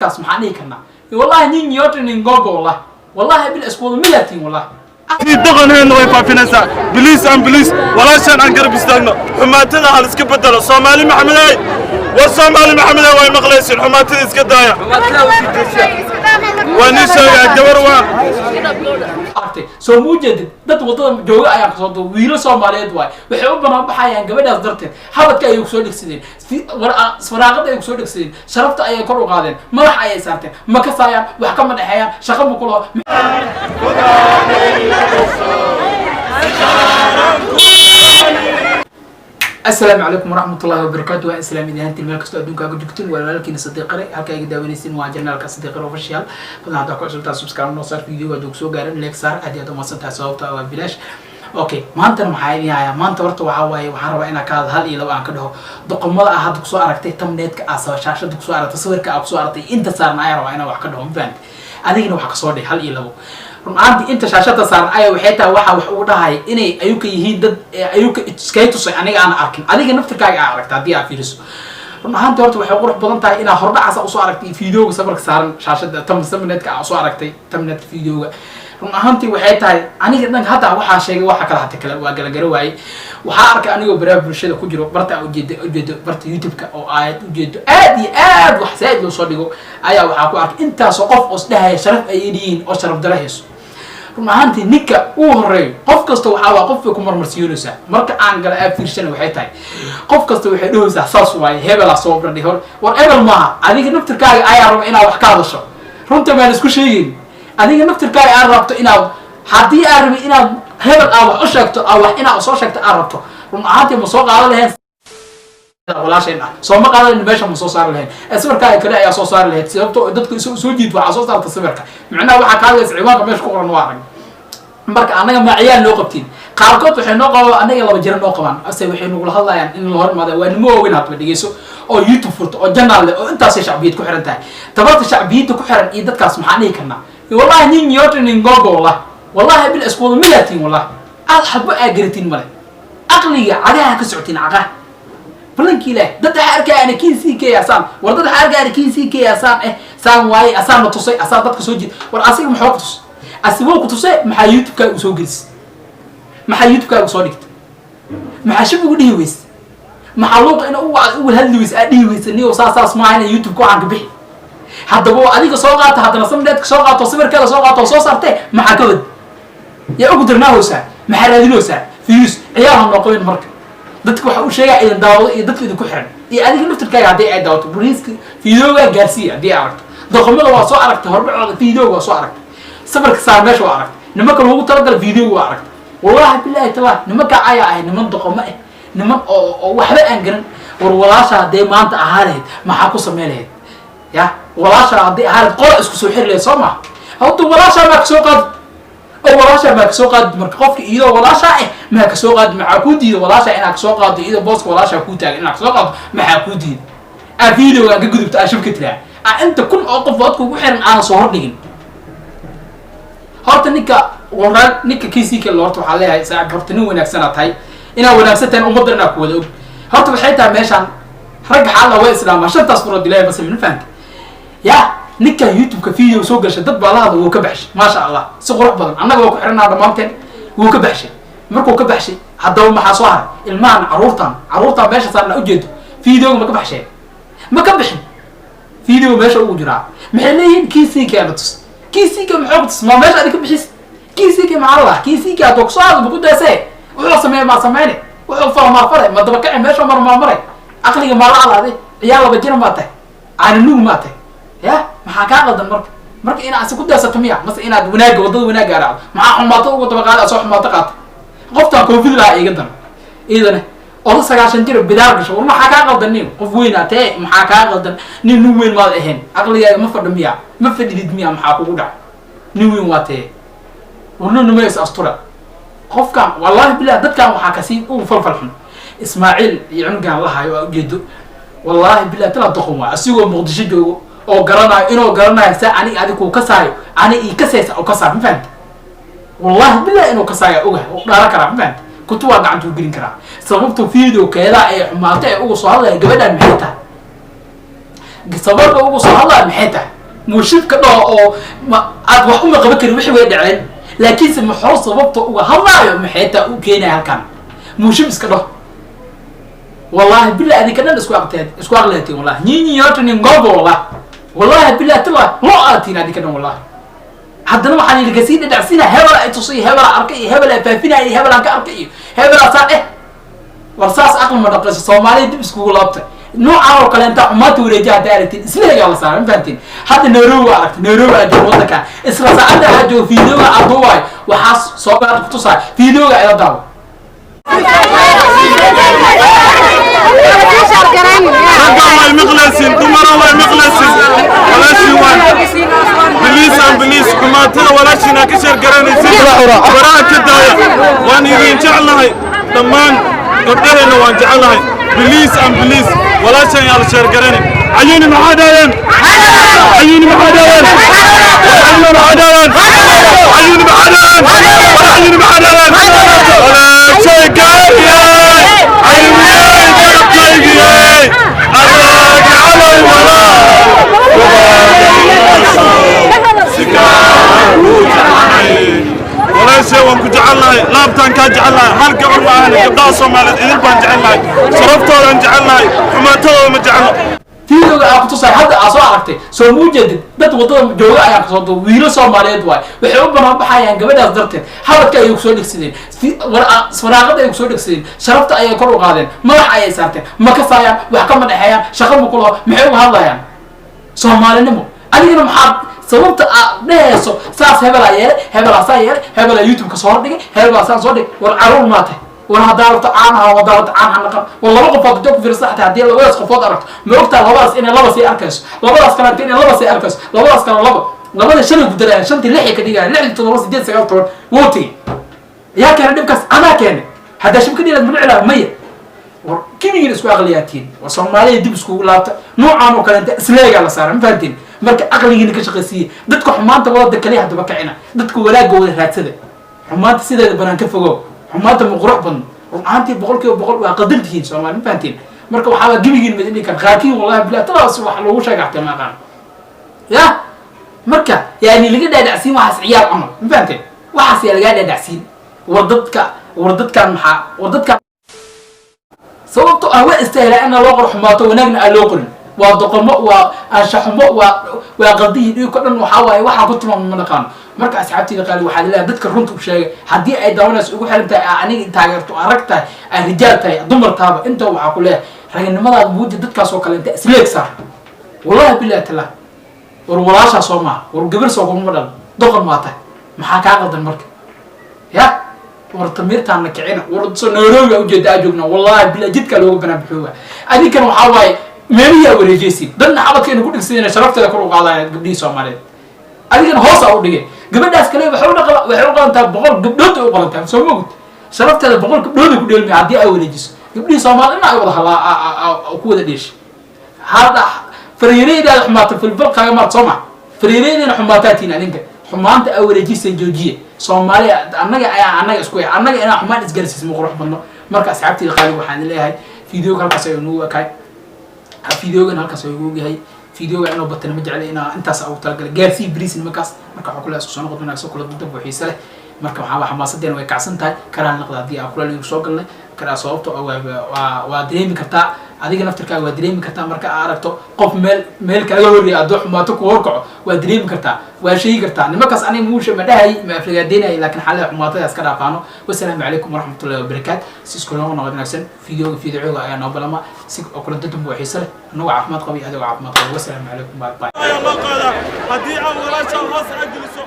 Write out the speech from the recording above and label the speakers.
Speaker 1: Dadkaas maxaan dhihi karnaa? Wallahi nin yote nin gogo, wallahi wallahi bil isku wada milatiin wallahi.
Speaker 2: Doqonheenna way faafinaysaa. Please and please, walaashaan aan garab istaagno. Xumaatada hal iska bedelo. Soomaali Maxamedey, war Soomaali Maxamedey, way maqlaysin. Xumaatada iska daaya. Waa nii sheegaa gabar waa
Speaker 1: Aragtay soo ma ujeedid? Dad wadada jooga ayaan kasoo duubay. Wiilo Soomaaliyeed waay, waxay u banaan baxayaan gabadhaas darteed. Xabadka ayay kusoo dhegsadeen, waraaqada ayay kusoo dhegsadeen, sharafta ayay kor u qaadeen, madax ayay saarteen. Ma kasaayaan, wax kama dhexeeyaan, shaqo ma kulaho. Asalaamu calaykum waraxmatullahi wabarakaatu. Waa islaam idahantiin meel kastoo adduunka ka joogtiin. Waa walaalkiina Sadiiqare. Halkaa iga daawanaysin waa channelka Sadiiqare Official. Fadlan haddaa ku cusubtaa, subscribe noo saar. Video hadduu kusoo gaarin, like saar. Aad iyo aad umahadsan tahay, sababta waa bilaash. Okay, maantana maxaa idin hayaa? Maanta horta waxaa waaye, waxaan rabaa inaan ka hadlo, hal iyo laba aan ka dhaho doqomada ah hadda kusoo aragtay thumbnailka, aa shaashada kusoo aragtay, sawirka aa kusoo aragtay inta saaran ayaan rabaa inaan wax ka dhaho. Ma fahamtay? Adigana wax kasoo dheh hal iyo labo. Run ahaantii inta shaashada saaran ayaa waxay tahay waxaa wax ugu dhahaya inay ayuka yihiin dad ayuka iskay tusay, aniga aan arkin, adiga naftirkaaga aa aragta haddii aa fiiriso. Run ahaantii horta waxay qurux badan tahay inaa hordhacaasa usoo aragtay videoga sawirka saaran shaashada thumbnailka aa usoo aragtay, thumbnailka videoga. Run ahaantii waxay tahay aniga dhanka hadda waxaa sheegay waxa kala hata kale waa galagaro waaye. Waxaa arkay anigoo baraha bulshada ku jiro, barta aan ujeedo ujeedo barta YouTube-ka oo aad ujeedo aad iyo aad wax zaaid loo soo dhigo, ayaa waxaa ku arkay intaasoo qof oo isdhahaya sharaf ayay leeyihiin oo sharaf dara hayso. Run ahaantii ninka uu horeeyo, qof kasta waxaa waa qof bay ku marmarsiinaysaa. Marka aan gala aa fiirsana, waxay tahay qof kasta waxay dhahaysaa saas waaye, hebelaa soo bandhig hor. War hebel maaha, adiga naftirkaaga ayaa raba inaad wax ka hadasho. Runta maan isku sheegayn? Adiga naftirkaaga aad rabto inaad, haddii aad rabin inaad hebel aa wax u sheegto, aa wax inaad soo sheegto aad rabto, run ahaantii ma soo qaadan lahayn walaasheen ah? Soo ma qaadan, meesha ma soo saari lahayn ee sawirkaaga kale ayaa soo saari lahayd. Sababto dadku soo jiid waxaa soo saarta sawirka, macnaha waxaa ka hadlaysa ciwaanka meesha ku qoran. Waa arag marka annaga ma ciyaal noo qabtiin? Qaarkood waxay noo qabaan annaga laba jira noo qabaan, ase waxay nagula hadlayaan in la hor imaada. Waa nimo waaweyn hadba dhegeyso, oo YouTube furto, oo channel leh, oo intaasay shacbiyad ku xiran tahay. Tabarta shacbiyadda ku xiran iyo dadkaas maxaan dhihi karnaa? Wallahi nin yote nin gogo, wallahi wallahi bil isku wada milatiin. Wallahi aad xabo aa garatiin male, aqliga cagaha ka socotiin, cagaha balanki ilaah. Dad waxaa arkaya ana kin c k asaan. War dad waxaa arkaya ana kin c k asaan saan waaye, asaan na tusay, asaan dadka soo jiid. War asiga maxaa ku tus? Asigoo ku tusay, maxaa YouTube-kaaga usoo gelis? Maxaa YouTube-kaaga soo dhigta? Maxaa shib ugu dhihi weyse? Maxaa luuqa ina u hadli weyse? Aad dhihi weyse niyo saas saas maaha ina YouTube-ka waxaan ka bixi. Haddaba oo adiga soo qaata, haddana thumbnailka soo qaato, sawirkeeda soo qaato oo soo saartee, maxaa ka wad yaa ugu dirnaahaysaa? Maxaa raadinaysaa? Views ciyaar ha noqonin. Marka dadka waxa uu sheegaa idin daawado iyo dadka idinku xiran iyo adiga naftirkaaga haddii ay daawato, bariiska videoga gaarsiiya. Haddii ay aragto doqomada waa soo aragtay, hordhacooda videoga waa soo aragtay, sawirka saar meesha waa aragtay, nimanka loogu talagala videoga waa aragtay. Wallahi billahi taala, nimanka ayaa ahay niman doqomo ah, niman oo waxba aan garan. War walaasha haddee maanta ahaa lahayd, maxaa ku samey lahayd? Ya walaasha haddii ahaa lahayd, qola isku soo xiri lahayd soo maha? Horta walaashaa maa kasoo qaadi oo walaashaa maa kasoo qaadi? Marka qofka iyadoo walaashaa ah maa kasoo qaadi? Maxaa kuu diida walaashaa inaad kasoo qaado? Iyadoo booska walaashaa kuu taagan inaad kasoo qaado, maxaa kuu diida? Aa videoga aan ka gudubto, aa shubka tiraa, aa inta kun oo qof ood kugu xiran aanan soo hordhigin. Horta ninka waraan, ninka kc k, horta waxaa leeyahay saaxib, horta nin wanaagsanaa tahay. Inaad wanaagsan tahay ummadda inaa ku wada og. Horta waxay tahay meeshaan ragga xaalla waa islaamaa, shantaas furood ilaahay bas min fahamta. Ya ninkan YouTube-ka video soo gashay, dad baa la hadla, wuu ka baxshay, maasha Allah, si qurux badan. Annaga waa ku xiranaa dhammaanteen. Wuu ka baxshay. Markuu ka baxshay, haddaba maxaa soo haray? Ilmahan, caruurtan meesha saarna ujeedo, videoga ma ka baxsheen? Ma ka bixin. Video meesha ugu jiraa, maxay leeyihiin? Kc keena tus. Kc k maxaa ku tus? Ma meesha adi ka bixis? Kc k maxaa la kc k hadduu kusoo hadlo, maku daasee? Wuxuu sameeye maa sameyne? Wuxuu fala maa fale? Ma dabakaci? Meesha mar maa maray? Caqliga maa la alaade? Ciyaal laba jira maa tahay? Caananuug maa tahay? Ya maxaa kaa qaldan? Marka inaad si ku daasato miya, mase inaad wanaagga waddada wanaagga raacdo? Maxaa xumaato uga daba qaada? Soo xumaato qaata. Qoftaan koofid lahaa iga daran iyadana, oda 90 jir bidaar gasho. War maxaa kaa qaldan? Nin qof weynaa tee, maxaa kaa qaldan? Nin weyn maad ahayn? Caqligaaga ma fadhi miya? Ma fadhidid miya? Maxaa kugu dhac? Nin weyn waa tee. Warnanima is astura. Qofkan wallahi bilah, dadkan waxaa kasii ugu falfal xun Ismaaciil iyo cunugan lahayo aa ujeedo. Wallahi bilah tala doqon waa, asigoo Muqdisho joogo oo garanayo inuu garanayo saa aniga adig kuu kasaayo, ani ii kasaysa oo kasaa. Ma fahamta? Wallahi bilah inuu kasaayo ogahay oo dhaaran karaa. Ma fahamta? Kutu waa gacantuu gelin karaa. Sababta video keedaa ee xumaato ee uga soo hadlaya gabadhaan maxay tahay? Sababta uga soo hadlaya maxay tahay? Muushibka dhaho oo ma aad wax uma qaban karin, wixii way dhaceen, laakiinse muxuu sababta uga hadlaayo? Maxay taa u keenaya halkan? Muushib iska dhaho. Wallahi billahi, adinka dhan isku aqteed, isku aqleetiin. Wallahi nyinyi yote ni ngombe. Wallahi, wallahi billahi, tala loo aatiin adinka dhan. Wallahi haddana waxaan idinka sii dhadhacsina hebel ay tusay, hebel arkay iyo hebel ay faafinaya iyo hebel aan ka arkay iyo hebel asaa eh. War saas aqli ma dhaqayso. Soomaaliya dib iskugu laabtay. Noocan oo kale intaa xumaanta wareejiya haddaa aragtiin, isla hegaa la saaray. Ma fahantiin? Hadda Nairobi waa aragtay, Nairobi aa jooga, waddankan isla saacadda aa jooga, videoga aa duubayo, waxaa soo kutusaay videoga ila daawo.
Speaker 2: Ragga way maqlaysiin, dumara way maqlaysiin. Walaashii waan, please and please, xumaatada walaashiina ka share garanaysin, faraha ka daaya. Waan idin jeclahay dhammaan gabdhaheenna, waan jeclahay. Please and please, walaashan yaa la share garanin. Cayuuni maxaa dhaadeen? Cayuuni maxaa dhaadeen? Cayuuni maxaa dhaadeen? Cayuuni maxaa dhaadeen? Cayuuni maxaa dhaadeen? Walaashay gaariyey, cayuuniyey, garabkaygiyey, adaa calay walaal, si gaar uu jeclay. Walaashay waan ku jecelnahay, laabtaan kaa jecelnahay. Hal gabar ma ahan, gabdhaha Soomaaliyeed idin baan jecelnahay, sharaftoodan jecelnahay, xumaantadooda ma jecelno.
Speaker 1: Videoga aa kutusay hadda aa soo aragtay, soo ma ujeedid? Dad waddada jooga ayaan kasoo duub, wiilo Soomaaliyeed waay. Waxay u banaan baxayaan gabadhaas darteed. Habadka ayay kusoo dhegsadeen, waraaqada ayay kusoo dhegsadeen, sharafta ayay kor u qaadeen, madax ayay saarteen. Ma kasaayaan, wax kama dhexeeyaan, shaqo ma kulaho. Maxay uga hadlayaan? Soomaalinimo. Adigana maxaad sababta aad dhehayso saas? Hebelaa yeelay, hebelaa saa yeelay, hebelaa YouTube-ka soo hordhigay, hebelaa saan soo dhigay. War caruur maa tahay? War haddaa rabto caanaha, haddaa rabto caanaha naqan. War laba qofood hadii ku fiirsan, xataa haddii labadaas qofood aragto, ma ogtaa labadaas inay laba sii arkayso, labadaas kale inay laba sii arkayso, labadaas kale laba, labada shanay ku darayaan, shantii lixay ka dhigayaan, lixdii toddoba, sideed, sagaal, 10. Wuu tegey. Yaa keenay dhibkaas? Anaa keenay. Haddaa shibka dhilaad ma maya. War kinigiin isku aqliyaatiin. War Soomaaliya dib iskugu laabta. Noocaan oo kale inta isleegaa la saara. Ma fahantiin? Marka aqligiina ka shaqaysiiya. Dadka xumaanta wadada kaliya haddaba kacina, dadka wanaagga wada raadsada. Xumaanta sideeda banaan ka fogow. Xumaanta ma qurux badno. Run ahaantii 100% waa qaldan tihiin Soomaali. Ma fahantiin? Marka waxaaba gebigiin mid dhihi kara qaarkiin, wallahi bilah, talaas wax loogu sheega xataa ma aqaan ya. Marka yani laga dhaadhacsiin waxaas ciyaar camal. Ma fahanteen? Waxaas yaa lagaa dhaadhacsiin. War dadka, war dadkaan maxaa, war dadkaan sababto ah waa istaahilaa ina loo qoro xumaato, wanaagna aan loo qorin. Waa doqomo, waa anshaxumo, waa qaldihii dhiigko dhan. Waxaa waaye waxaa ku tilmaama ma naqaano. Marka asxaabteyda qaali, waxaa laleeyahay dadka runta u sheegay, haddii ay daawanayso ugu xiran tahay, aa aniga taageerto, arag tahay, aa rijaal tahay, dumar taaba inta waxaa ku leeyahay raginimadaada muuji. Dadkaas oo kale inta isleeg saar. Wallahi billahi taala, war walaashaa soo maaha? War gabar soo kuma dhal? Doqon maa tahay? Maxaa kaa qaldan marka ya? War tamiirtaana kicina. War so Nairobi aa ujeeda aa joognaa. Wallahi bilaa jidkaa looga banaan bixooga. Adinkan waxaa waaye meelihii aa wareejeysid, dadna xabadka inu ku dhigsadeen, sharafteeda kor u qaadaya gabdhihii Soomaaliyeed. Adigana hoos aa u dhigay. Gabadhaas kale waxay udhaqa, waxay u qalantaa 100 gabdhood ay u qalantaa. Soo mogud sharafteeda 100 gabdhood ay ku dheelmaya haddii aa wareejiso. Gabdhihii Soomaali ina ay wada halaa ku wada dheeshay. Hadda fariireydaada xumaata, filfilkaaga maad soo ma fariireydina xumaataa tiin. Adinka xumaanta aa wareejisa joojiye. Soomaaliya annaga ayaa annaga isku annaga inaa xumaan isgaarsiis ma qurux badno. Marka asxaabteyda qaaliga, waxaan leeyahay videoga halkaas ayuu nagu ekaay, videogan halkaas ayuu nagu yahay. Videoga inuu batana ma jecla, inaa intaas ugu talagalay gaarsii briis nimankaas. Marka waxaa kule isku soo noqon wanaagsan, kula dab oo xiise leh. Marka waxaa xamaasadeena way kacsan tahay, karaan naqda haddii aan kula soo galnay karaa. Sababto waa dareemi kartaa, adiga naftirkaaga waa dareemi kartaa. Marka aa aragto qof meel meel kaaga horreeya hadduu xumaato ku horkaco, waa dareemi kartaa, waa sheegi kartaa. Nimankaas aniga muusha ma dhahay, ma aflagaadeynaya, laakiin xaalada xumaatada iska dhaafaano. Wasalaamu calaykum waraxmatullahi wabarakaat. Si isku noqon wanaagsan. Videoga videoga ayaa noo balama si oo kula dadamba oo xiise leh, anagoo caafimaad qaba iyo adigoo caafimaad qaba. Wasalaamu calaykum, bye bye.
Speaker 2: Ayaa loo qaadaa haddii aan walaasha hoos ageliso.